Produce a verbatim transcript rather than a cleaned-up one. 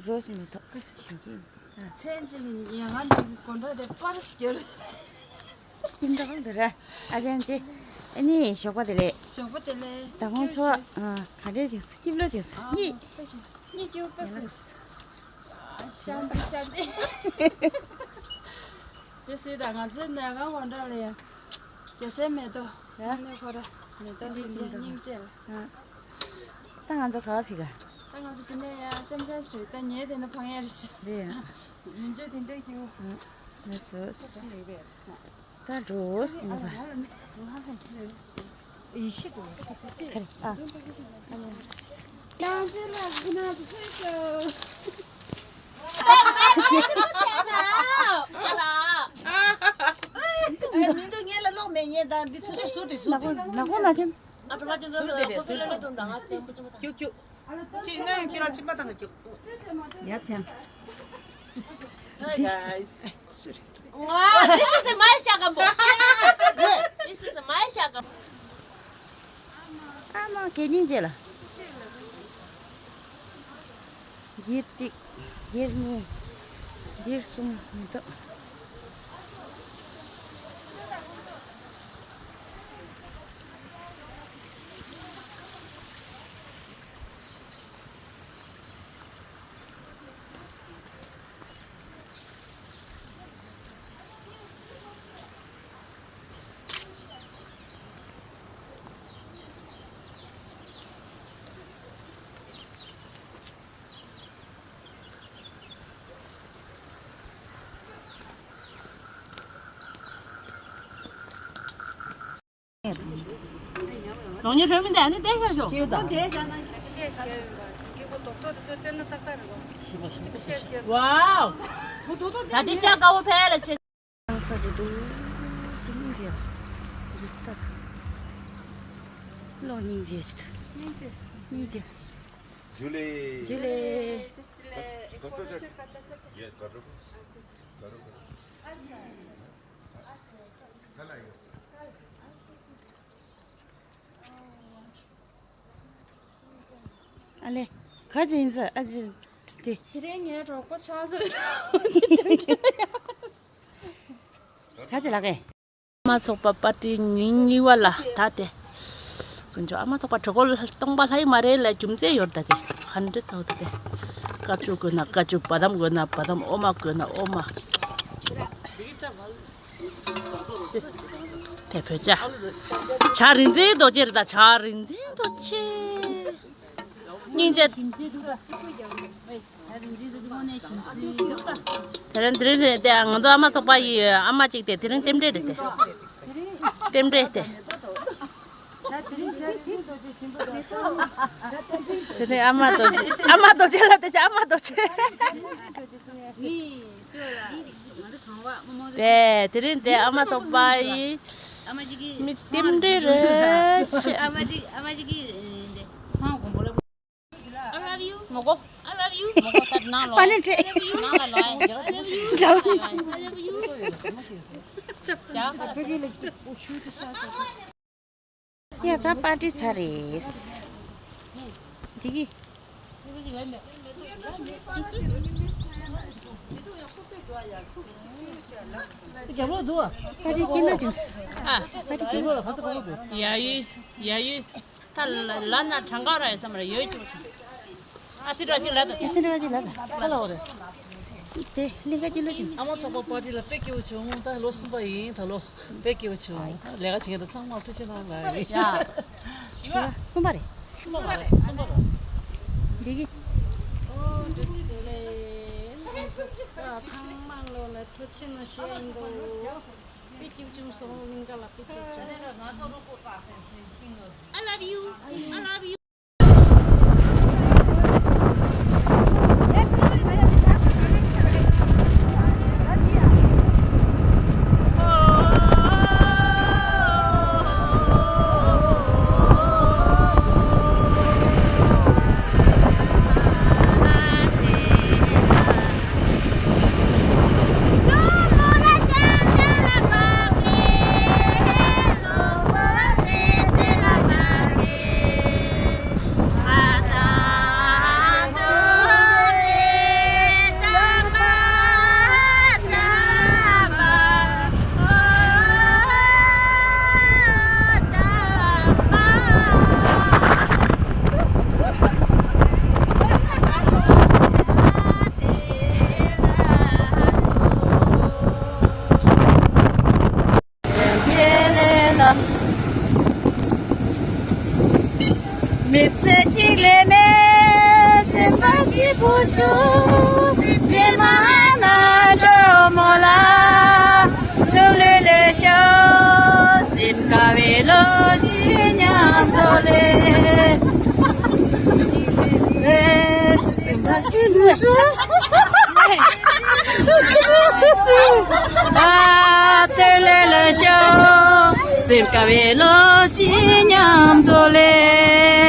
རོས་མི་ཐོག་ཞུ་གི་ཡིན། མཚན་གཅིག་ཡང་ང་འདི་གོ་འདྲ་དེ་པར་ཞིག་རྒྱབ། ཁྱིམ་བདག་འདི་ར། ཨ་ཅན་ཅེ། ཨ་ནི་ཞོགས་པ་བདེ་ལེགས། ཞོགས་པ་བདེ་ལེགས། ད་དགོང་ཚོ་ག་འདྲས་བྱུང་སོང་། སྐྱིད་པོ་བྱུང་སོང་། གཉིད། གཉིད་སྐྱིད་པོ་དཔེ་ཁུག་སོང་། ཤ་འདི་ཤ་འདི། དེ་སྲིད་ད་ང་ཚོའི་ནས་གང་གོ་འདྲ་ལ་ཡ། རྒྱལ་སའི་མེ་ཏོག་ཡ། ནས་ཁོ་ར་མེ་ཏོག་སྲིན་པོའི་སྙིང་རྗེ་ལ། ད་ང་ཚོ་ག་པར་ཕེབས་ག་ད་ང་ཚོ་དེ་ནས་ཡ་ཤམ་ཤམ་ཞིག་རེད། ད་ཉལ་དེ་ན་ཕངས་ཡ་རེད་ཤག་རེད་ཡ། ལན་ཅོ་དེ་འདྲ་སྐྱིད་པོ། ལགས་སོ། ད་འགྲོ་སོང་ནི་བ། ཡེ་ཤེས་དུ། ཁ་རེད་ཨ། ནང་ཚན་ལ་སྐུ་ན་ཕེབས་ཤོག་མི་འདུག་ངས་ལ་ལོག་མེད་ཉེན་དང་འདི་ཚོ་ཚོ་ཟུར་དེ་ཟུར་དེ། ནག་པོ་ནག་པོ་ནག་ཁྱོད། ཨ་གྲོ་མ་ཅུང་ཟད་ཟུར་དེ་རེད་ཟུར། ཁྱུག་ཁྱུག་ཅིག་ང་ཡང་ཁྱོད་རང་ཕྱི་མ་བཏང་གི་ཁྱུག་ཡ་ཚན། Hi guys. Wow, this is my shakabo. This is my shakabo. ཨ་མ་གད་སྙིགས་རྗེས་ལ། སྒྱེར་གཅིག་སྒྱེར་གཉིས། སྒྱེར་གསུམ་མི་འདུག་ལོང་ཉེ་གྲོས་མི་འདི་ཨ་ནི་བསྡད་ཤར་ཤོག་ཁྱེའུ་དང་། ཝའོ། ད་འདི་ཤ་དཀར་པོ་ཕལ་ཆེར། ས་ཆ་འདུག་སྙིང་རྗེ་ལ། ཡིབ་ལྟ། ལོ་སྙིང་རྗེ་ཞིག་སྙིང་རྗེ། ཇུ་ལེ། ཇུ་ལེ། ཨ་ལེ། ག་ཅི་ཡིན་ཟེར་ཨ་ཅི་དེ། དེ་རིང་ངའི་གྲོགས་པོ་ཆགས་ཟེར། ག་ཅི་ལགས་ཀྱི། ཨ་མ་ཚོགས་པ་པར་ཊི་ཉིན་གཉིས་པ་ལ་ད་དེ། དཀོན་མཆོག་ཨ་མ་ཚོགས་པ་གྲོད་ཁོག་སྟོང་པ་ལྷག་ཡི་མ་རེད་ལ་རྒྱུ་མཚན་ཡོད་ད་དེ། ཧན་འདྲེ་ཚོགས་ད་དེ། ཀ་ཅུ་དགོས་ན་ཀ་ཅུ། བ་དམ་དགོས་ན་བ་དམ། འོ་མ་དགོས་ན་འོ་མ། དེ་བོད་ཇ། ཇ་རིན་ཆེན་རྡོ་རྗེ་རེད་ད། ཇ་རིན་ཆེན་རྡོ་རྗེ། སྙིང་རྗེ། དེ་རིང་དེ་རིང་དེ་ང་ཚོ་ཨ་མ་ཚོགས་པ་ཡི་ཨ་མ་གཅིག་དེ་དེ་རིང་རྟེན་འབྲེལ་རེད་དེ། རྟེན་འབྲེལ་དེ། དེ་རིང་ཨ་མ་རྡོ་རྗེ། ཨ་མ་རྡོ་རྗེ་ལ་དེ་ཆ་ཨ་མ་རྡོ་རྗེ། དེ་དེ་རིང་དེ་ཨ་མ་ཚོགས་པ་ཡི་མི་རྟེན་འབྲེལ་རེད། I love you. མོ་གོ I love you. མོ་གོ་མོ་གོ་ད་ནང་ལོག་པ་ནི་འདྲེ། ནང་ལ་ལོག་ཨེ། འདྲ་བོ། I love you. ཡ་ད་པར་ཊི་ཚར་རེད། འདི་གི། རྒྱབ་ལོག་འདུག་པར་ཊི་སྐྱིད་ལ་བྱུང་སོང་། ཨ། པར་ཊི་སྐྱིད་ལ། ཡ་ཡི། ཡ་ཡི། ད་ལ་ལ་ན་གྲངས་ཀ་ར་ཡོད་བསམ་ར་ཡོད་ཅུ། ཨ་ཙི་ར་ཅི་ལ་ད། ཨ་ཙི་ར་ཅི་ལ་ད། ད་ལ་འོ་རེད། དེ་གླིང་ག་ཅི་ལ་ཞིག་ཨ་མ་ཚོགས་པ་པར་ཊི་ལ་དཔེ་སྐྱིད་པོ་བྱུང་། ད་ལོ་གསུམ་པ་ཡིན་ད་ལོ། དཔེ་སྐྱིད་པོ་བྱུང་། ལས་ཀ་བྱེད་མཁན་དང་ཚང་མ་ཐུགས་རྗེ་གནང་ལ་རེད། ཡ། བཞི་པ་གསུམ་པ་རེད། གསུམ་པ་རེད། གསུམ་པ་རེད། འདི་གི། ཨོ་འདི་གི་འདི་ལས། ཚང་མ་ལོ་ལ་ཐུགས་རྗེ་གནང་ཞུ་ཡིན་འདུག་དཔེ་སྐྱིད་བྱུང་སོང་། གླིང་ག་ལ་དཔེ་སྐྱིད་བྱུང་། I love you. I love you. མེ་མེ་སེམས་པ་སྐྱིད་པོ་ཤོག་མེ་མ་ན་གྲོ་མོ་ལ། ཐུགས་ལས་ལས་ཤོག་སེམས་དགའ་བའི་ལོ་ཞིག་མཉམ་དུ་ལས། ཨ་ཐུགས་ལས་ལས་ཤོག་སེམས་དགའ་བའི་ལོ་ཞིག་མཉམ་དུ་ལས།